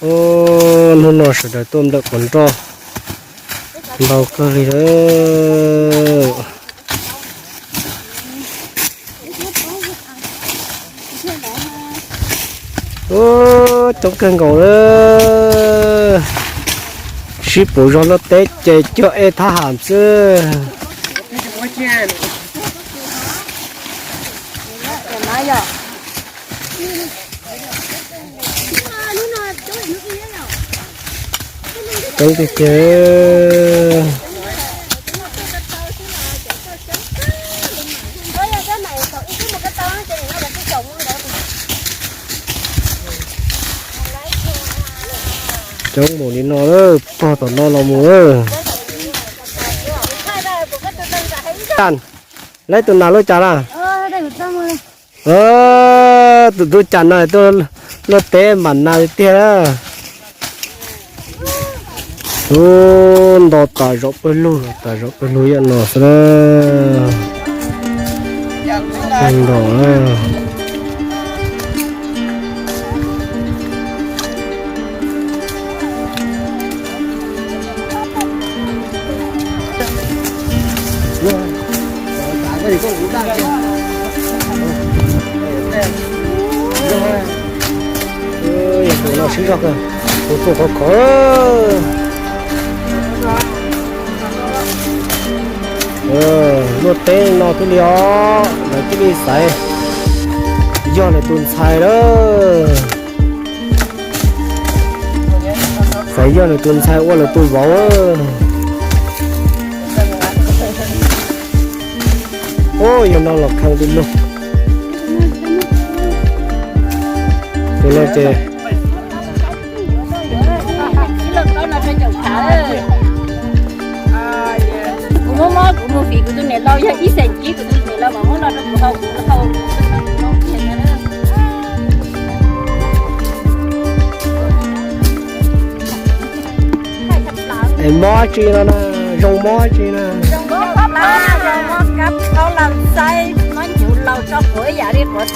Ub, hnub no sawv daws tuaj nplawm quav nroj ntau kawg li lawm. Ub, coob kawg nkaus lawm. Sib pauv zog luaj teb ces cog ej thab ham xwb. Coob tiag tiag. Coob mus li no lawm, pog tom no los mus lawm. Lawv tus nas lub cas na? Tus tub cas no tuaj luaj teb mam nas tiag tiag na. Ub, nto tas zom pawg lug, tas zom pawg lug yam no xwb na. Nto na. Yog tus no sib zog kawg, tus tus khov khov. Luaj teb no thiaj li os, lawv thiaj li xaiv yog lawv tus ntxhais lawm. Xaiv yog lawv tus ntxhais ua lawv tus vauv. Ub, yog no los kheev li lug. Tus no ces kuv muab mob kuv mus fiv kuv tus niam laus, yog ib xeem kib kuv tus niam laus mas muab no rau kuv haus, kuv haus. Es mob tsi no na, zoo mob tsi na? Zoo mob kab plaub, zoo mob kab plaub lam xaib, mob ncuv laus tso quav ib yam li quav,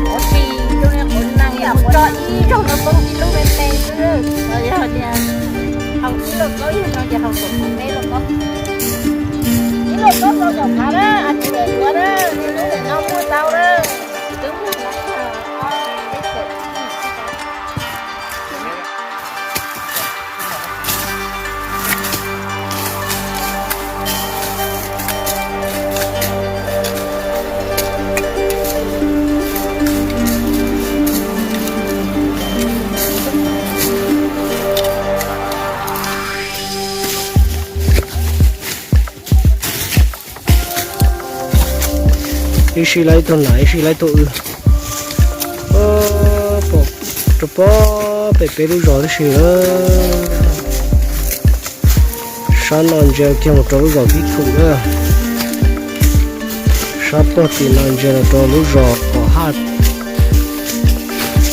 quav tsis zoo li quav nees, tso ib zaug no poob ib lub me me xwb. Yog tias haus ib lauj kaub yog no ces haus kom me lauj kaub. Ib lauj kaub tau caum phav na, ces yuav na, lub no muaj tau na. Ib sij lawv ib tug nam, ib sij lawv ib tug wb. Pom rau pob pem peb lub zos tib si. Sab no ntsia kiag mus rau lub zos Vib Thum na. Sab pog tim no ntsia los rau lub zos Kom Haj,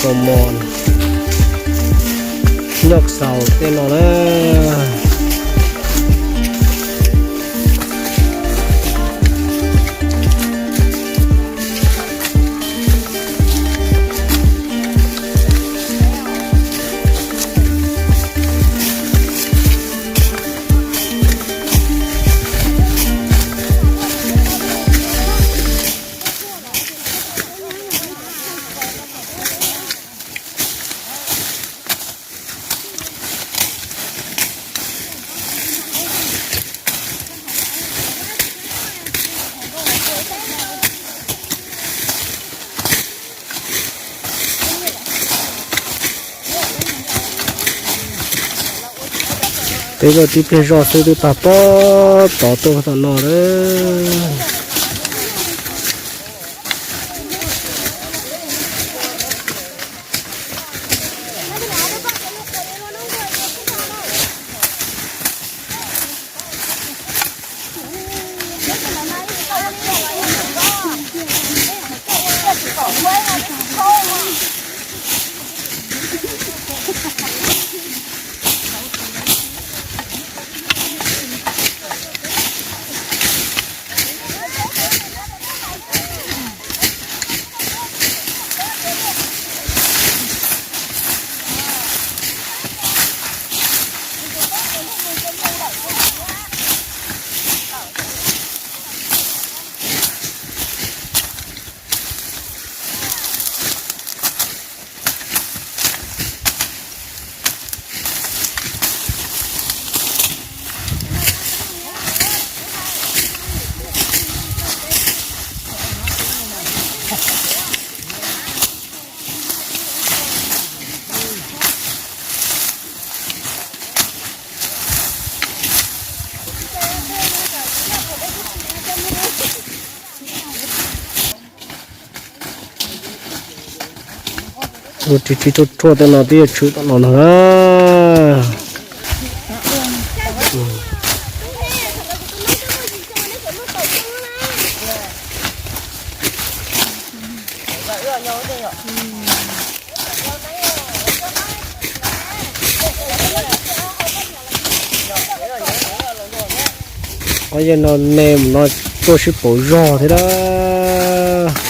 Kom Mos, Nyoj Xaus tej no na. Peb loj tib pliag zoj xwb twb tag pob tod tuaj tom no lawm. Ua ris ris ruaj ruaj tej no twb yuav tshwm tom no no na. Ob yawg no me mus no tuaj sib pauv zog thiab dab.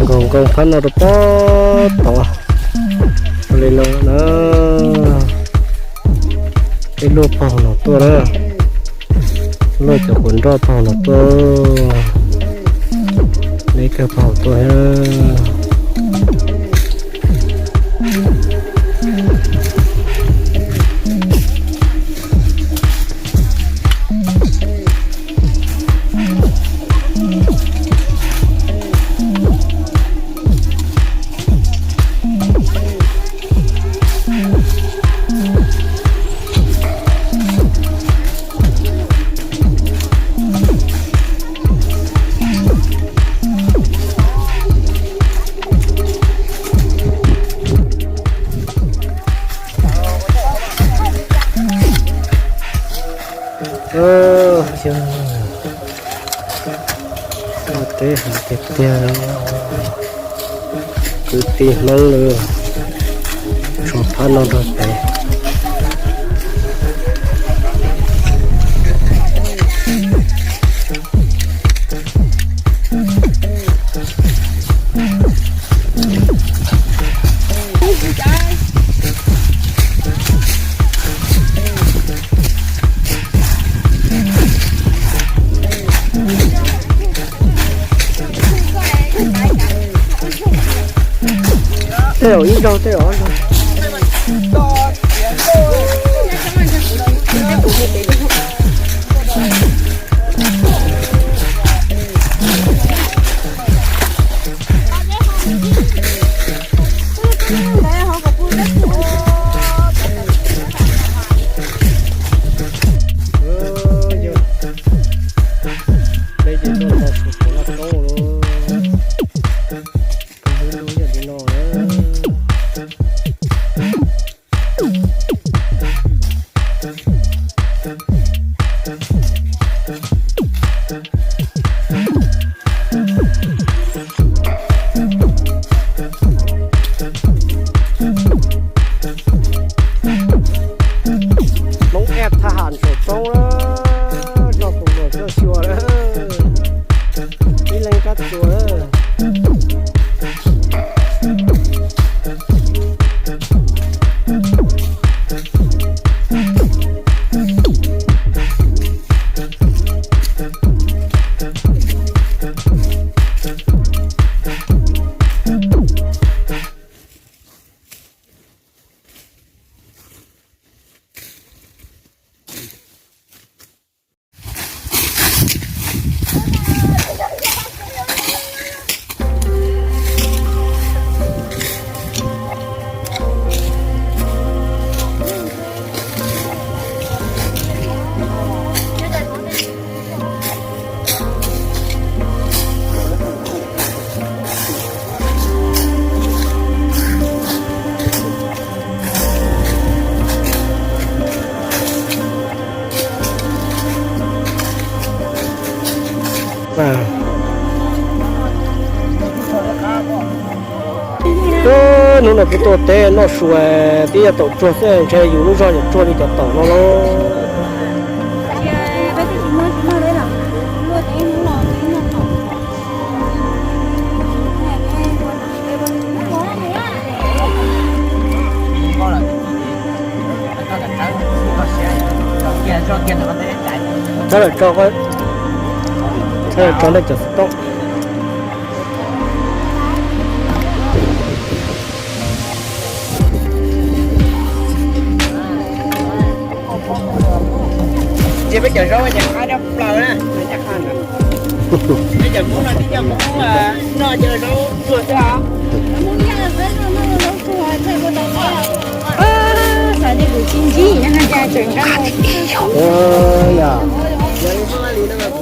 Nkaus nkaus phab no rau pob tod li no na. Ib luaj pog no tuaj na, luaj cov quav nroj pog no tuaj, neb kawg pog tuaj thiab. Teb hais tiag tiag, kwv tij Hmoob lawm, tshuav phab no rau pem. Tej zaum ib zaug tej zaum ob zaug. Peb ces tuaj nto suav puav laj roob lawm. Peb lub lub yog li no na. Hnub no kuv tuaj teb noj su, twb yog taum tsuag xwb, ntshe yus lub zog yuav tsuag li cov taum no lauj. Txhob lawm tso, txhob lawm tso nej cov xov tooj. Ces peb cov zaub ces qab dab plaws na, peb cov Hmoob no tib co Hmoob noj cov zaub tsuag xwb os. Xav tias kuv tsis ntsib no cas tseem nqa. Yog li no mas